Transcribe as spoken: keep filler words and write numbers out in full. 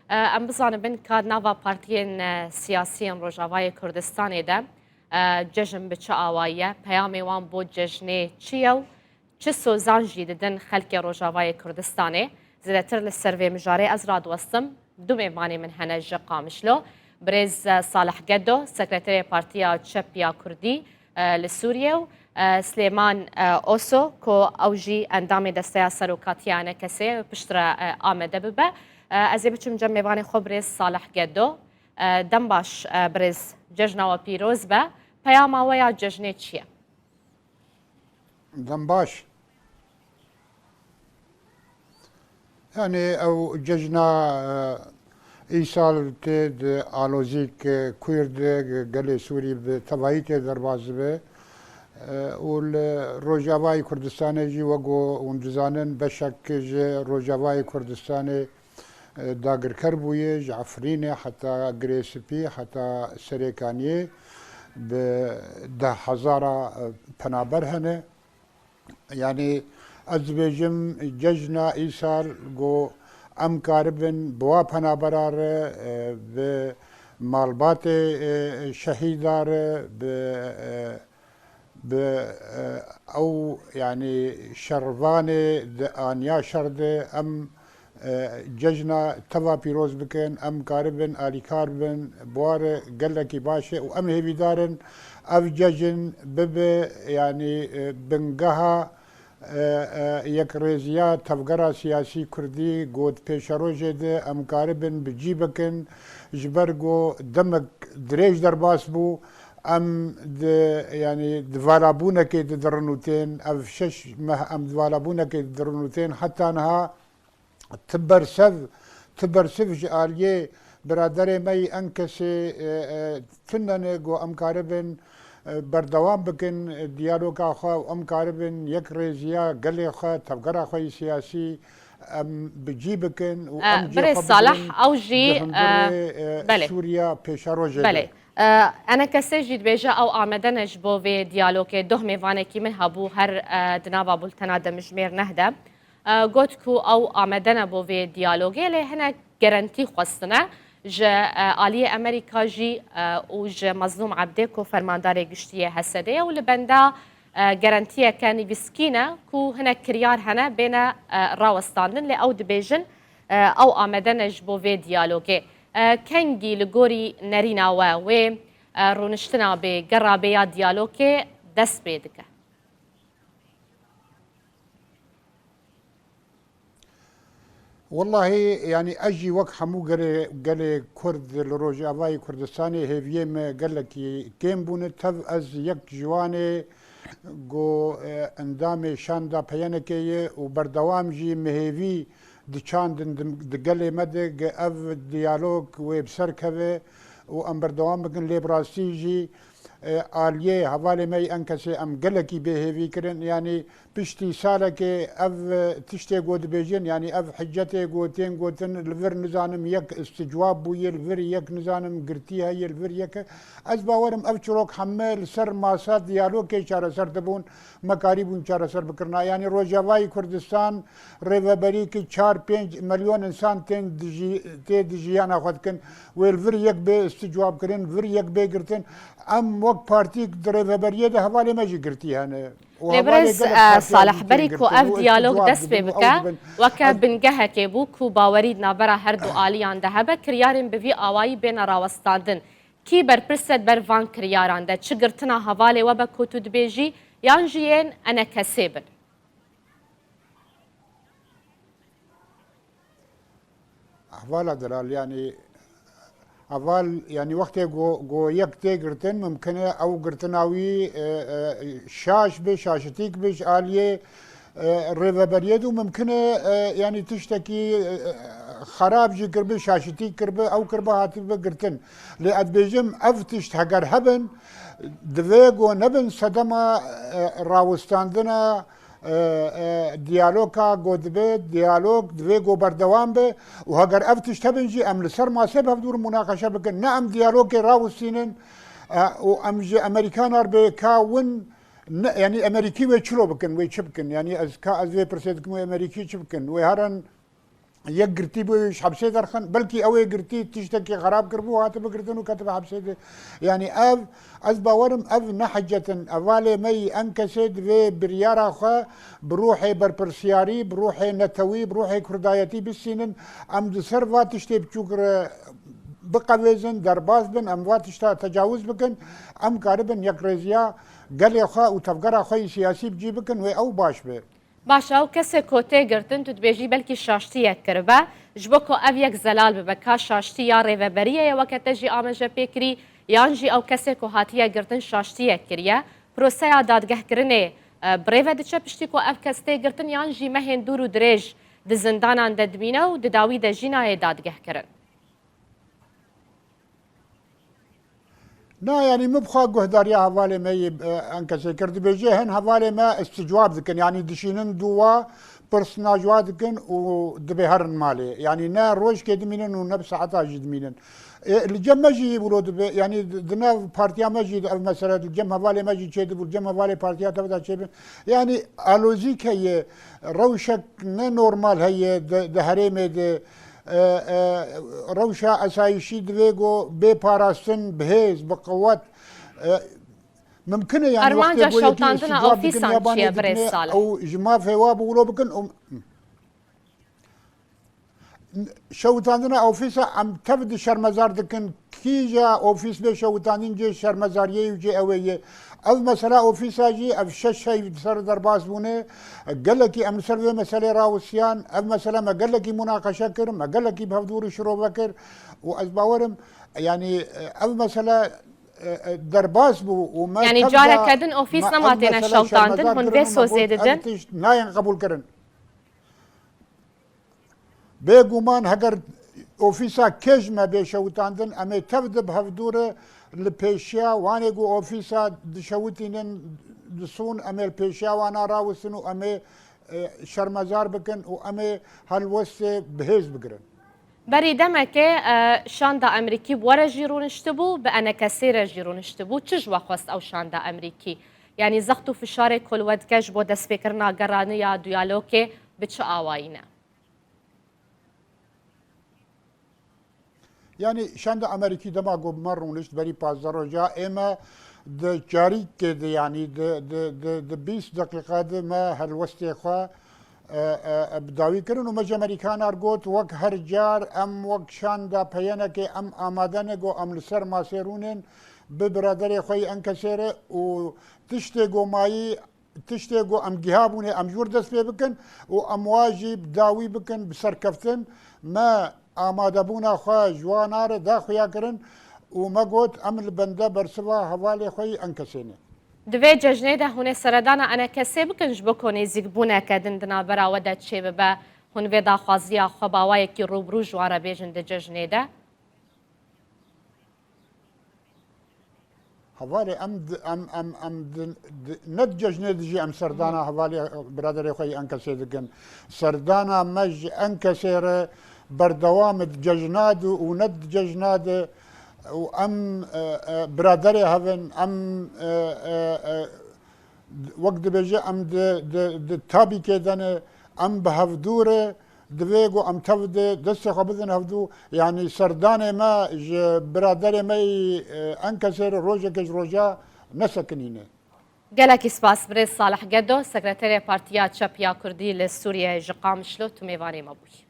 E, em bizanibin ka nava partiyên, e, siyasiyên Rojavayê Kurdistanê de, e, cejn bi çi awayî ye? Peyamê wan bo cejnê çi ye û çi sozan jî didin xelkê Rojavayê Kurdistanê? Zêdetir li ser vê mijarê ez radiwestim. Du mêvanê min hene ji Qamişlo. Birêz, e, Salih Gedo, sekreterê Partiya Çep ya Kurdî, e, li Sûriyê û, e, Silêman, e, Oso, ku ew jî endamê Desteya Serokatiya E N K S'ê ye, piştre, e, amade bibe. E, ez ê biçim cem mêvanê xwe birêz Salih Gedo. E, dem baş, e, birêz, cejna we pîroz be. Peyama we ya cejnê çi ye? Dem baş. Yani ew cejna, e, îsal tê di alozîk, e, Kurd, e, gelê Sûrî bi tevahî tê derbas dibe. E, û li Rojavayê Kurdistanê jî wek ku hûn dizanin beşek ji Rojavayê Kurdistanê, e, dagirker bûye, ji Efrînê heta Girê Spî, heta Serêkaniyê bi deh hezara, e, penaber hene. Yani ez dibêjim cejna îsal ku em karibin bi wa penabera re, e, bi malbatê, e, şehîda re, bi, e, bi, e, ew, yani şervanê di aniya şer de em, e, cejna teva pîroz bikin, em karibin alîkar bin, bi wa re gelekî baş e û em hêvîdar in ev cejn bibe, yani, e, bingeha, e, e, yekrêziya tevgera siyasî kurdî got pêşerojê de em karibin bi cî bikin, ji ber ku demek dirêj derbas bû, em di, yani, di valabûnekê de dirin û tên, ev şeş meh em di valabûnekê de dirin û tên, heta niha ti bersev, ti bersiv ji aliyê biraderê me yî N K S'ê, e, e, tune ne ku em karibin, e, berdewam bikin, e, diyaloga xwe û em karibin yekrêziya gelê xwe, tevgera xwe yî siyasî em bi cî bikin û E, em cihê birêz xwe Salih, bigirin ew jî, di hundirê, e, e, belê. Sûriya pêşerojê Belê. de. E, N K S jî dibêje ew amade ne ji bo vê diyalogê. Doh mêvanekî min hebû her, e, di nava bultena demjimêr neh de. E, got ku ew amade ne bo vê diyalogê, lê hinek gerentî xwestine ji, e, aliyê Amerîka jî, e, û ji Mezlûm Ebdê ku fermandarê giştî yê H S D'ê ye û li benda, e, gerentiyeke nivîskî ne ku hinek kiryar hene bêne, e, rawestandin, lê ew dibêjin, e, ew amade ne ji bo vê diyalogê. E, kengî li gorî nerîna we wê, e, rûniştina bê, gera bê ya diyalogê dest pê dike? Wellahî, yanî ez jî wek hemû gelê, gelê Kurd li Rojavayê Kurdistanê hêviyê me gelekî kêm bûne. Tev ez yek ji wan ê ku, e, endamê şanda P Y N K'ê ye û berdewam jî me hêvî diçandin di, di gelê me de, ge ev diyalog wê bi ser keve û em berdewam bikin. Lê bi rastî jî, e, aliyê hevalê me yî N K S'ê em gelekî bêhêvî kirin. Yanî piştî salekê ev, e, tiştê ku dibêjin, yanî ev hicetê ku tên gotin, li vir nizanim yek isticwab bûye, li vir yek nizanim girtî heye, li vir yek e. Ez bawerim ev çirok heme li ser masa diyalogê çareser dibûn, me karîbûn çareser bikirina. Yanî Rojavayê Kurdistan rêveberî ki çar pênc milyon însan tên dijî-, tê di jiyana xwe dikin. Wê li vir yek bê isticwab kirin, vir yek bê girtin. Em wek partîk di rêveberiyê de hevalê me jî girtî hene. Û Lê hevalê birêz, gelek e, partiyên Salih, din berî ku girtin ev û diyalog isticwab dest pê dibin û ew bike, dibin. weke Ez bingehekê bû ku bawerî di navbera her du aliyan de hebe, kiryarên bi vî awayî bêne rawestandin. Kî berpirs e di ber van kiryaran de? Çi girtina hevalê we be ku tu dibêjî, yan jî yên N K S'ê bin? Hevala delal, yanî heval, yanî wextê ku, ku yek tê girtin, mimkin e ew girtina wî, e, e, şaş be, şaşitîk be ji aliyê, e, rêveberiyê de û mimkin e, e, yanî tiştekî, e, e, xerab jî kiribe, şaşitîk kiribe, ew kiribe hatibe girtin. Lê ez dibêjim ev tişt heger hebin, divê ku nebin sedema, e, rawestandina, e, e, diyaloga ku dibe, diyalog divê ku berdewam be û heger ev tişt hebin jî em li ser masê bi hevdû re munaqeşe bikin. Ne em diyalogê rawistînin, e, û em ji Amerîkana re bê ka win, ne, yanî Amerîkî wê çilo bikin, wê çi bikin? Yanî ez ka ez vê pirsê dikim, wê Amerîkî çi bikin? Wê herin yek girtî bû, wê ji hepsê derxin. Belkî ew ê girtî tiştekî xerab kiribû, hatibe girtin û ketibe hepsê de. Yanî ev, ez bawerim ev ne hecetin. Hevalê me yî Enkesê divê biryara xwe bi ruhê berpirsiyarî, bi ruhê netewî, bi ruhê kurdayetî bistînin. Em di ser va tiştê biçûk re biqevêzin, derbas bin, em va tişta tecawuz bikin, em karibin yekrêziya gelê xwe û tevgera xwe yî siyasî bi cî bikin, wê ew baş be. Baş, ew kesê ku tê girtin, tu dibêjî belkî şaştiyek kiribe. Ji bo ku ev yek zelal bibe, ka şaştî ya rêveberiyê ye weke te jî amaje pê kirî, yan jî ew kesê ku hatiye girtin şaştiyek kiriye. Proseya dadgehkirinê, e, bi rê ve diçe piştî ku ev kes tê girtin, yan jî mehên dûr û dirêj di zindanan de dimîne û di dawî de jî nayê dadgehkirin? Na, yanî min bi xwe guhdariya hevalê me yê, e, Enkesê kir. Dibêje hin hevalê me isticwab dikin. Yanî dişînin dû wa, pirs najuwa dikin û dibê herin malê. Yanî ne rojkê dimînin û ne bi saeta jî dimînin. E, li cem me jî wilo dibe. Yanî di, di nav partiya me jî ev mesele, li cem hevalê me jî çêdibû, li cem hevalê partiya tev de çêbin. Yanî alozîk heye, rewşek ne normal heye di, di herêmê de. E, e, rewşa esayîşî divê ku bê parastin, bi hêz, bi qewet. E, mimkin e, yanî, Armanca wextê ku yekî şewitandina isticwab dikin ofîsan ya banê çi ye, birêz dikine, Salih? Ew ji mafê wa bi wilo bikin, û şewitandina ofîsa em tev di şermezar dikin. Kîja ofîs bê şewitandin cê şermezariyê û cê ew ê ye. Ev mesela ofîsa jî ev şeş hey li ser derbas bûne. Gelekî em li ser vê meselê rawisiyan. Ev mesele me gelekî munaqeşe kir, me gelekî bi hevdû re şirove kir û ez bawerim, yanî, ev mesele, e, e, derbas bû û me Yanî tev de careke din ofîs me nema ev têne mesele şewitandin, şermezar hûn kirin vê û me sozê got, ev didin? Tişt nayên qebûl kirin. Bêguman heger ofîsa kê ji me bê şewitandin, em ê tev de bi hevdû re li pêşiya wanê ku ofîsa dişewitînin, disûn, em ê li pêşiya wana rawistin û em ê, e, şermezar bikin û em ê helwestê bi hêz bigirin. Berî demekê, e, şanda Emerîkî bi we re jî rûniştibû, bi Enekesê re jî rûniştibû. Çi ji we xwest ew şanda Emerîkî? Yanî zext û fişarê ku li we dike ji bo destpêkirina geraniya diyalogê bi çi awayî ne? Yanî şanda Amerîkî dema ku me rûnişt berî pazdeh roja, ê me di carîkê de, yanî di, di, di, di bîst deqîqa de me helwestê xwe, e, e, e, bi dawî kirin û me ji Amerîkanar got, wek her car em wek şanda peyenekê em amade ne ku em li ser masê rûnin bi biraderê xwe yî Enkesê re û tiştê ku mayî tiştê ku em gihabûnê, em ji wir dest pê bikin û em wa jî bi dawî bikin, bi serkeftin. Me amadebûna xwe ji wana re da xuya kirin û me got, em li bende bersiva hevalê xwe yî Enkesê ne. Di vê cejnê de hûn ê seredana Enekesê bikin ji bo ku nêzîkbûneke din di navbera we de çêbibe, hûn vê daxwaziya xwe bi awayekî rû bi rû ji wan re bêjin di cejnê de? Hevalê em di, em, em, em di, di, ne di cejnê de jî em serdana hevalê biraderê xwe yî Enkesê dikin. Serdana me ji Enkesê re berdewam e di cejna de û ne di cejna de û em, e, e, biraderê hev in, em, e, e, e, wek dibêje em di, di, di tabîkê de ne, em bi hevdû re divê ku em tev de destê xwe bidin hevdû, yanî serdanê me ji biraderê me yî, e, Enkesê re rojeke ji roja nesekinîne. Gelekî spas birêz Salih Gedo, Sekreterê Partiya Çep ya Kurdî li Sûriyeyê ji Qamişlo, tu mêvanê me bûyî.